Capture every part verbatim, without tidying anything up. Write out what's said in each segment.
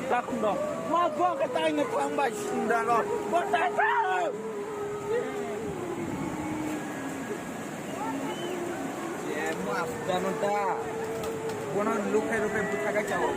Takhumno ma bo khe taino thangbai sinda ro. Bo ta ta. Ye mo afgano ta. Bono lukhai lukhai buthakai chao.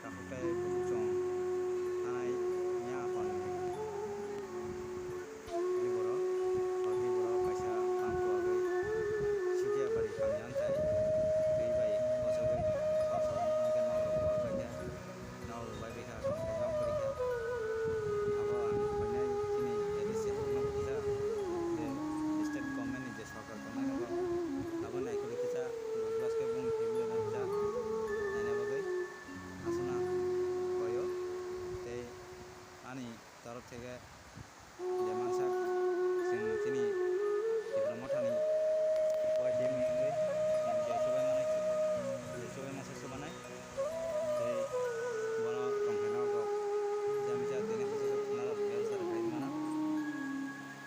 Takhuk tei bukhuk chwng thanai ya aphani. Bini borok, hor ni borok kaisa tang kuwagwi Sidiya bari hamya wng tai twi bai bosogwi kok salnai hwnkhe nok rok kuwak bai khe nok rok bai bikha tongthai nok kwrwi khe. Abo ang phainai chini A D C hokno kisa je state government ni je sorkar tongnai nogo abo naikolwi kisa bujbas khe bumung thwimwi rwna kisa naina bagwi aswkno koio tei ani torok theke je mansak chwng chini Tipra Mothani Y D M ni wngwi chwng je chubaimani je chubaima se chubanai tei bono tongthai norok jami jat tini hachalo norok bebsa rwkhai mano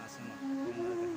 aswkno tongna rwkha.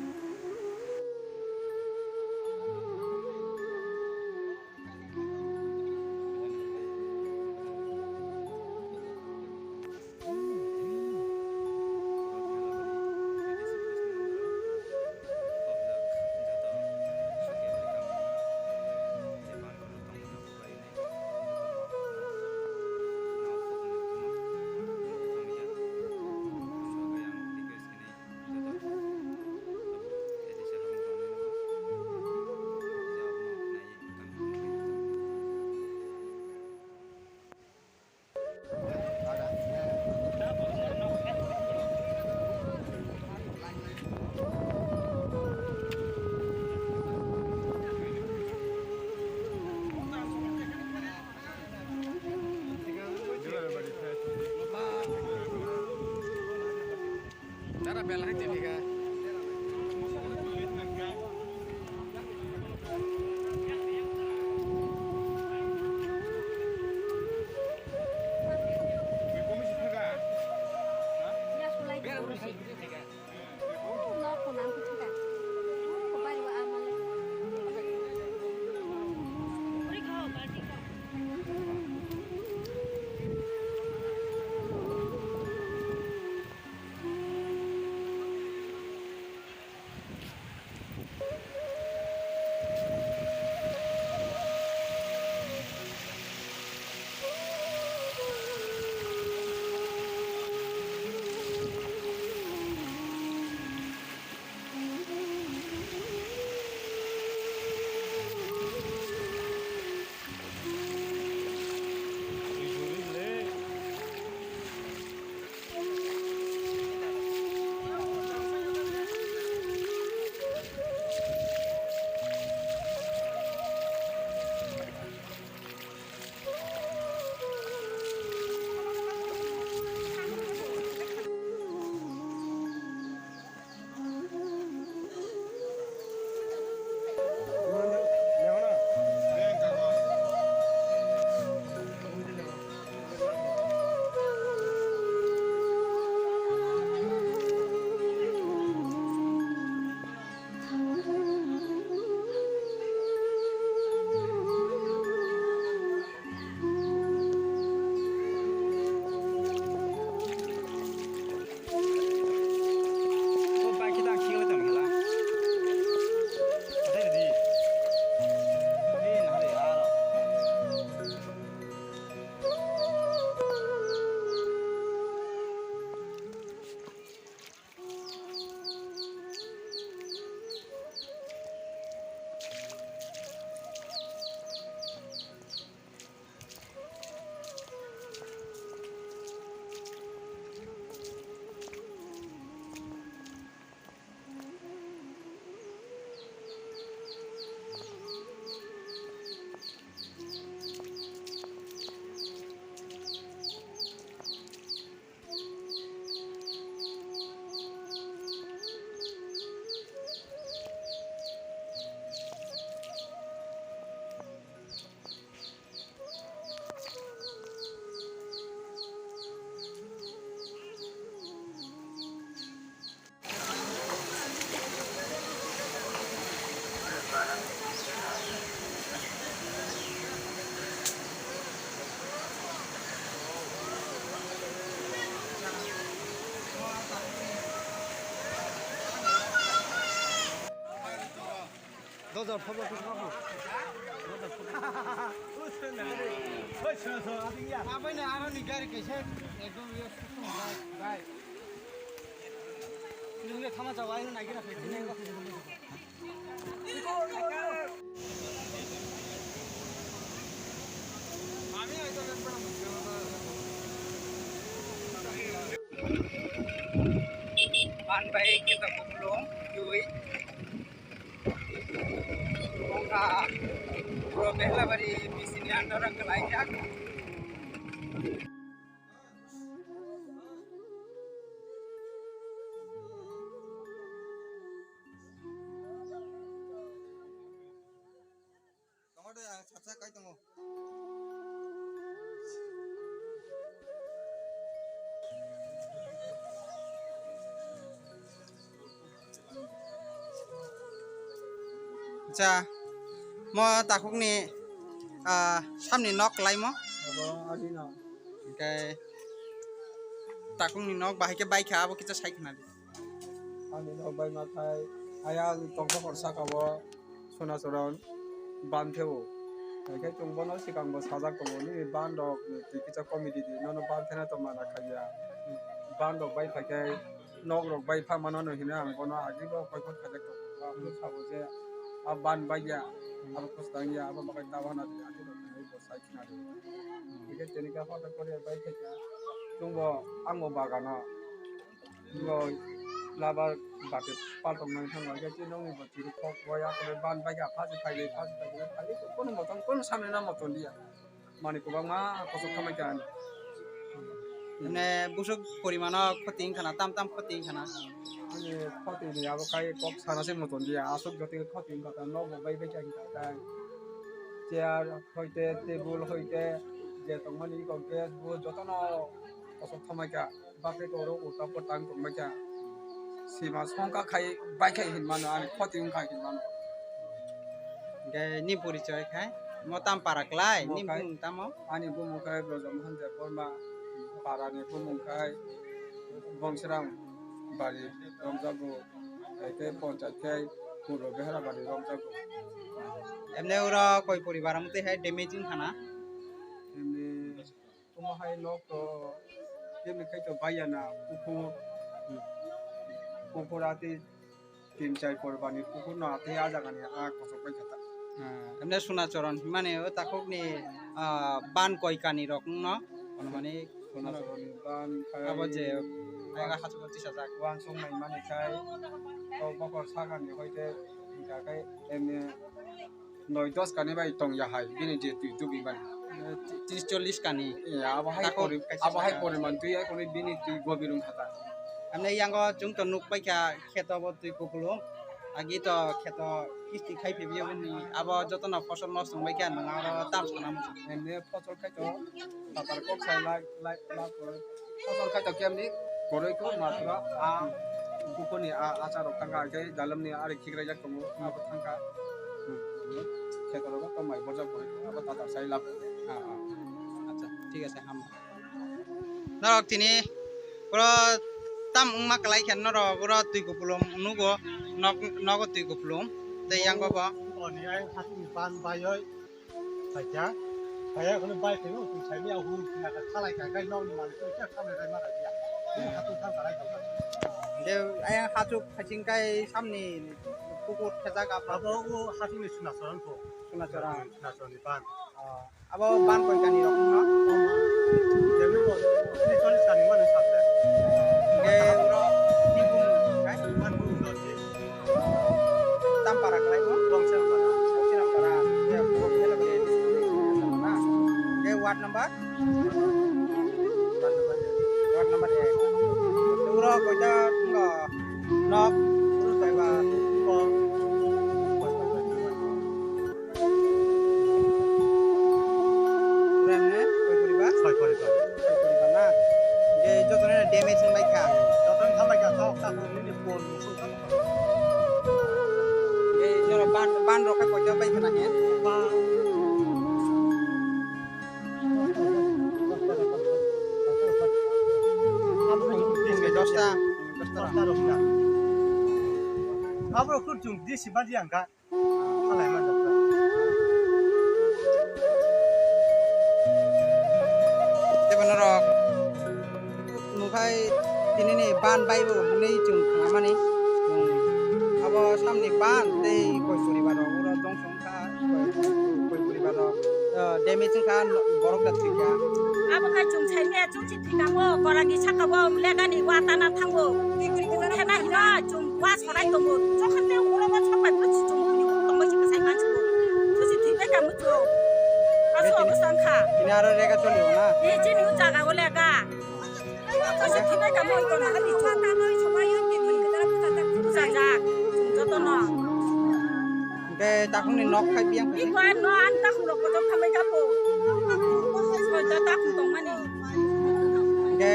Dara bela hai tini ka. Aboni aroni gari kaisa ekdom yo sukung bai, bai. Nungni thama jawa, ayung naigira phai. Ban bai kita kuplung, yui. Wngkha, bro, Behlabari bisini andoro kwlaijak. Tongo de, ang sapsa kai tongo. Acha, mo takhukni, ah, samni nok kwlaimo? Abo ani nok. Hwnkhe takhukni nok bahai khe baikha, abo kisa sai khna di. Ani nok bai ma khai, ayang tongthok hor saka o Sonacharan ban theo. Hwnkhe chwng bono swkang bo sajak tongo, nini ban rok ni twi kisa comedy di, nono ban thena to mana khaiya. Ban rok bai phai khe nok rok bai pha mano no hino ang bono agi bo koi phot khajak tongo. Abo sabo je a ban bai ya, abo kwstang ya, abo bakai ta wana di, agi bo sai khna di. Hwnkhe tini kha photo kore bai khe chwng bo ang bo bagano. Bo labar bati paltong nang thang bai khe nongni bo chiri kok bo ya kore ban bai kha phasi phai phasi phai phai kono motom kono samni na motom dia mani kwbangma kosok khamai kha ani. Mane busuk porimano khoti wngkha na, tam tam khoti wngkha na? Ani khoti ni abo kai kok sana se motom dia, aswk jotoi khoti wngkha ta, nogo bai bai kha wngkha ta, chair hoite table hoite je tongmani kok gas bo jotono kosok khamai kha. Bapre koro uta potang tongbaikha. Sima songkha khai baikha hinmano, ani khoti wngkha hinmano. Hwnkhe ni porichoi khai? Mo tam para klai? Mo ni khai bumung tamo? Ani bumung khai Brojomohon Debbarma, parani bumung khai Bongsrang bari romjago, eke ponchait khai Purbo Behera bari romjago. Emne uro koi poribar amtwi hai damage wngkha na? Emne Omo hai nok to kebni khai to baiya na, pukur, pukur ati tin char porbani pukur no ati a jaga ni a kosok bai kha ta. Ah, emne Sonacharan himani o takhuk ni, ah, ban koi kani rok no, ono mani Sonacharan ni ban khai abo je ayang hachuk tisajak. Wansuk nai mani khai o bokol saka ni hoite hingka khai emne noi dos kani bai tong ya hai, bini je twi tubi mani. Tris chollis kani. Iya, abo hai pori-, abo hai poriman twi hai kori bini twi gobir wng kha ta. Amne yango chwng to nuk pai kha kheto bo twi kupulung. Agi to kheto kisti khai phi biyo bini. Abo joto no fosol nosto wng bai kha nwng aro tam sana muchung. Emne fosol khai to tatar kok sai lai, lai, lai, lai. Asal kaitor kemni koroi ko matra a bukuni a achar rok thangka, hingke dalam ni ari khikrajak tongo, abo thangka. Khetor rok to mai borjak boroi, abo tatar sai lab. Ah, ah. Acha, thik ase, ham. Norok tini pura tam wngma kwlai khe norok oro twi kupulung nugo, nok, nogo twi kupulung tei yang bo. Oni ai hati ni pan bayoi. Paikha, paikha kheno bai phaibo, twi saimaya hum khina kha, khalai kha, gai nokni manwi twi khe khamlai rai ma kha ya. Twi hatung thang kha rai kha. Hingke ayang hachuk phaising kai samni pukur khejak apa. Abo o hachukni Sonacharan kho. Sonacharan. Sonacharanni ban. Oh. Abo ban koi kani rok no? Jemni bo, tris chollis kani mani sabse. Hingke oro ni bung kai? Ban bung no je. Tampara khlai mo? Bongsa Ampara. Bongsa Ampara. Ya, Bongsa Ampara. Na. Ke ward number? Ward number, ward number ek. Uro koita tonglo? Nok. Uro saiba. Uro emne koi poribar? Soi poribar. Soi poribar na? Je jotono damage wngbai kha. Jotono thambai kha, tok, tok, nini phone, musuk, tok. Ei, norok ban, ban rok khe koito bai khna khe? Ban. Abo rok khe dosta, dosta rok. Abo rok khe chwng D C ba di ang kha. Hala Ban bai bo hwnwi chwng khnamani. Chwng abo samni ban tei koi poribar rok oro dongso wngkha, koi, koi poribar rok, eh, damage wngkha, borok da thwikha. Abo khe chwng saimaya chwng si thwikha mo, gorani saka bo legani wa tana thango. Khena hino chwng wa sorai tongo. Chokha tei ulo bo sopai bo si chwng thwio, tongbo si kwsai mansi bo. Chwng si thwibai kha muchung. Aso obo sangkha. Ini aro rega choli na? Ni chini o jaga o lega. Hwnkhe takhukni nok khai biyang khe? Hwnkhe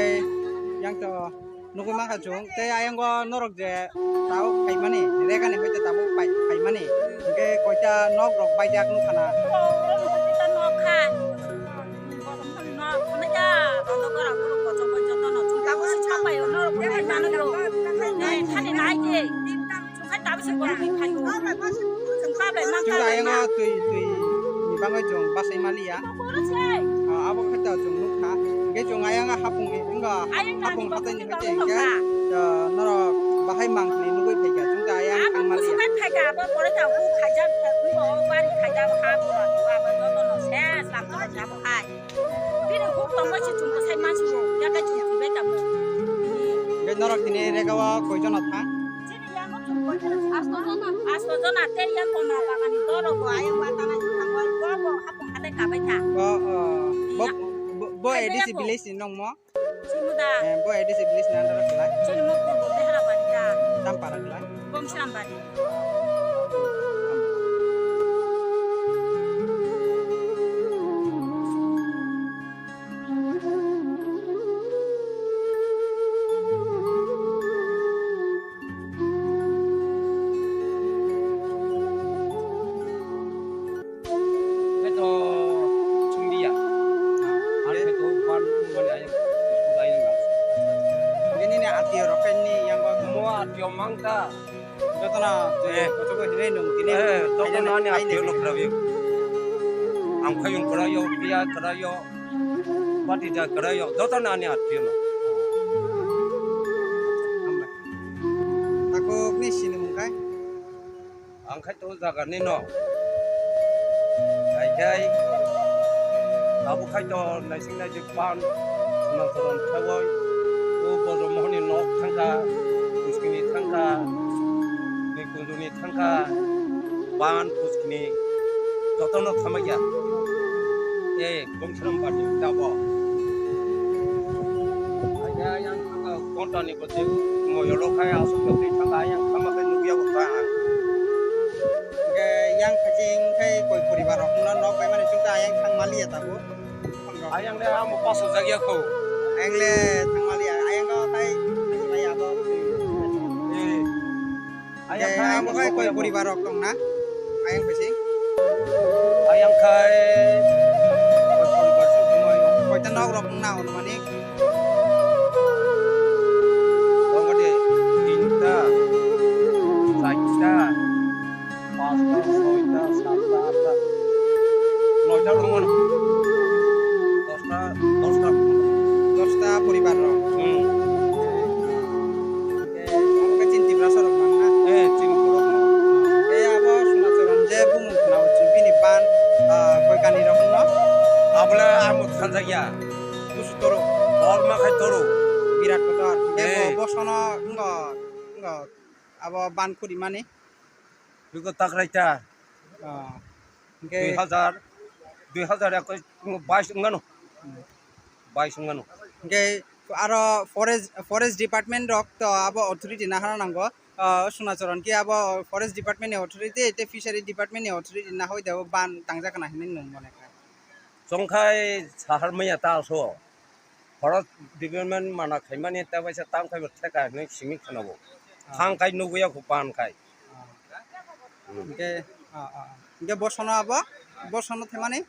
yang to nugwi mankha chwng, tei ayang o norok je tabuk phaimani, regani hoite tabuk pai-, phaimani, hwnkhe koita nok rok baijak nukha na? Nok, hwnwi da, bondo gora borok kochok bai jotono chwng tabuk se sapai o norok bo nai mano yo. Nai thani nai de. Chwng khai tabuk se borok ni phai o. Chwng kablai man Chwng kablai ayang ma. O twi, twi ni bagwi chwng bachai maliya. Borok se. Ah, abo khe ta chwng nukha. Hwnkhe chwng ayang o hapung ni wngkha. Ayang hapung nani hatai ni bathai hwnkhe nukha. Ah, norok bahai mang ni nugwi phaikha. Chwng ta ayang Abo thang maliya. Kusukai phaikha, abo borok ta huk khaijak, huk bari khaijak, ha borok, abo jotono se slam jotono abo hai. Bini huk tongma se chwng bwsai mansi bo, yakhe chwng thwibai tamo. Hwnkhe norok tini rega o koi jona thang? Chini yango chwng koi jona thang? Asto jona, asto jona, tei yang kona bagani doro bo, ayang ba tana thang bo, bo, bo, hapung hatai kabai tha. O, o. Bo, Yang bo, bo A D C village ni nongmo? Chini da. Eh, bo A D C village ni under o khlai? Chini mo purbo Behrabari da. Tampara khlai? Bomsrambari. Khe to chwngdi ya. Ar khe to ban mani ayang, ayang na. Bini ni atio rok khe ni yang bo. Mo atio mang ta. Jotono twi Eh. kochok hinwi nung tini. Eh, jotono ani atio no khwraio. Ang khayung khwraio, piya khwraio, batija khwraio, jotono ani atio no. Hambai. Takhuk ni sinimung khai? Ang khai to jaga ni no. Khai khai. Abo khai to naising naising pan. Suna korom thawoi. O bojo mohoni nok thangka. Kuskini thangka. Ni kunjuni thangka. Ban kuskini. Jotono thamakya. Eh, Gomsram party dabo. Aya yang thangka konta ni Moyolo khai aswk twi thangkha, ayang thangma khe nukya bo ta ang. Hwnkhe yang khachi wngkhai koi poribar rok no nok bai mani chwngkha ayang thangmaliya tabuk. Ayang le amo paso jakya kho. Ayang le thangmaliya, ayang o khai thangmaliya abo. Eh. Ayang khai amo khai koi poribar rok tongna? Ayang khachi. Ayang khai. Koita nok rok wngna anumanik? Tongo de, tinta, charta, pasta, soita, satta, atta, noita rok wngmano. Dosta, dosta. Dosta poribar rok. Hmm. Omo khe chini Tiprasa rok man na? Eh, chini borok no. Eh, abo Sunacharan je bumung khna o chini bini ban, ah, koi kani rok no? Abole amo thanjak ya. Busu toro. Bol ma khai toro. Birat kotor. Eh, eh. Bo, bo sono ngo, ngo abo ban khuri mani? Biko takrai ta. Ah. Hingke dui hajar, dui hajar ekus, bais wngmano. Hmm. Bais wngmano. Hingke aro forest, forest department rok to abo authority nahana nango. Ah, Sunacharan ke abo forest department ni authority, te fishery department ni authority nahoi de ban tangjak na hinui nung mone kha. Chongkhai sahar maya ta aso. Forest department mana khaimani ta waisa tam khaibo theka hinui simi khwnabo. Ah. Thang khai nugwi ya kho pan khai. Ah. Hmm. Hingke, ah, ah, ah. Hingke bosono abo? Bosono themani?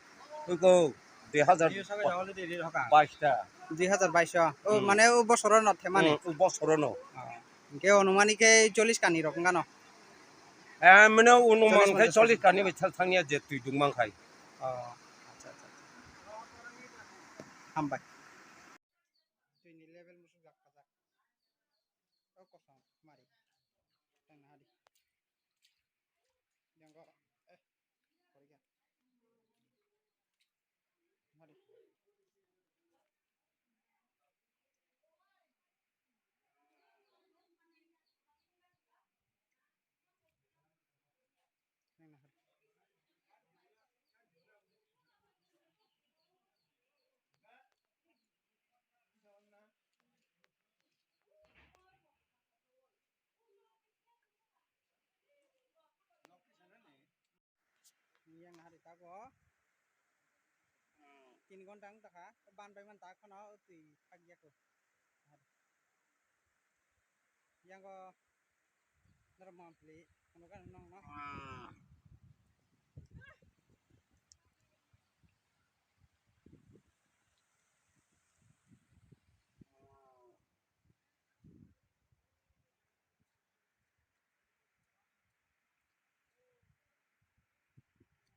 Iko dui hajar bais ta. Dui hajar bais o? Oh, hmm. Mane o bosoro no themani? Hmm, o bosoro no. Ah. Hingke onumani khe chollish kani rok wngkha no? Eh, mane onumani khe chollish kani bai thang thangya je twi dungmang khai. Oh, acha, acha, acha. Hambai. Twi ni level musuk jak khajak. Yang hari tago. Tin gonta wng tongkha, ban bai man ta kheno twi thak ya ko. Yango norok mampli, ano kan nong no.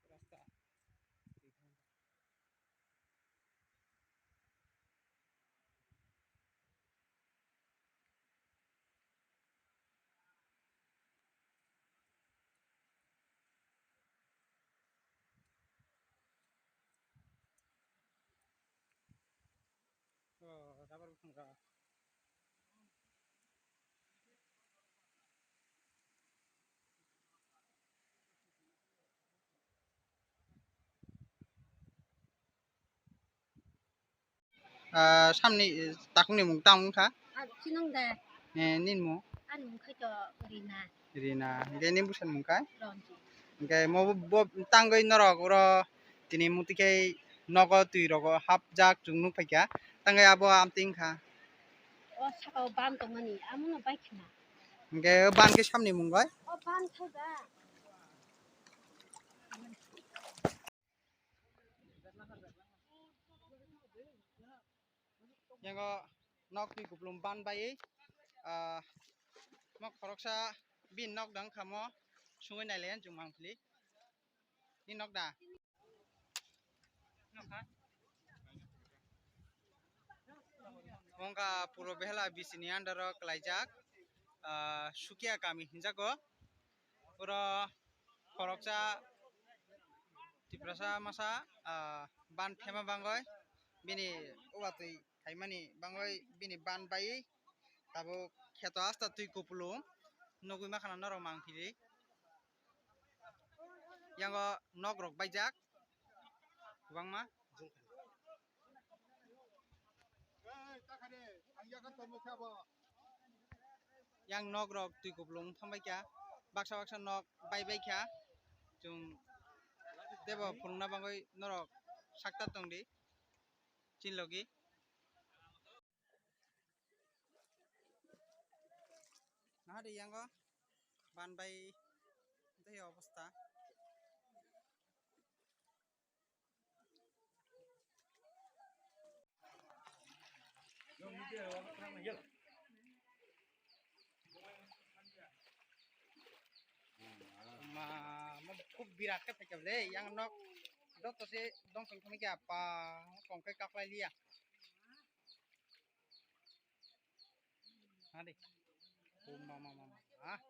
Rasta. Oh, rubber buphang rok. Ah, samni, eh, takungni mung tamo wngkha? Ah, chinong de. Eh, nini mung? Ani mung khai to Rina. Rina. Hingke nini bwsani mung khai? Ronji. Hingke mo bo, bo tangwi norok oro tini muti khai nogo twi rogo hapjak chwng nuk phaikha. Tangwi abo amtwi wngkha. O saka o ban tongmani, amono bai khna. Hingke o ban khe samni mung bai? O ban khai ba. Yango nok twi kupulung ban bai, ah, nok khoroksa bini nok dang khamo sungwi nai le chwng mangpili. Ni nok da? Wngkha Puro Behela B C ni under o kwlaijak, ah, Sukia kami hinjago. Oro khoroksa Tiprasa masa, ah, ban thema bangoi bini uatwi khaimani bangoi bini ban bai tabuk kheto asta twi kupulung nugwi makhana norok mangpili. Yango nok rok baijak kwbangma. Yang nok rok twi kupulung thangbai kha, baksa baksa nok bai bai kha, chwng teibo phunukna bagwi norok sakta tongdi chini logi. Nahadi yango ban bai tei obostha. Ma, ma, khub birat khe phaikha le, yang nok joto se dong tong thangwi khe apa, kong khe kaklai liya. Hadi. Oh, ma, ma, ma, ma. Ah.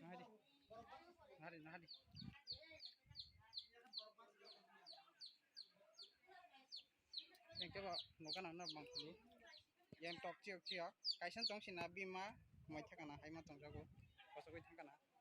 Nahadi. Nahadi, nahadi. Yang coba nukan anak bang sini. Yang tok ciok ciok. Kaisan tong sina bima. Mai thakana hai ma tong jago. Pasok thangkana.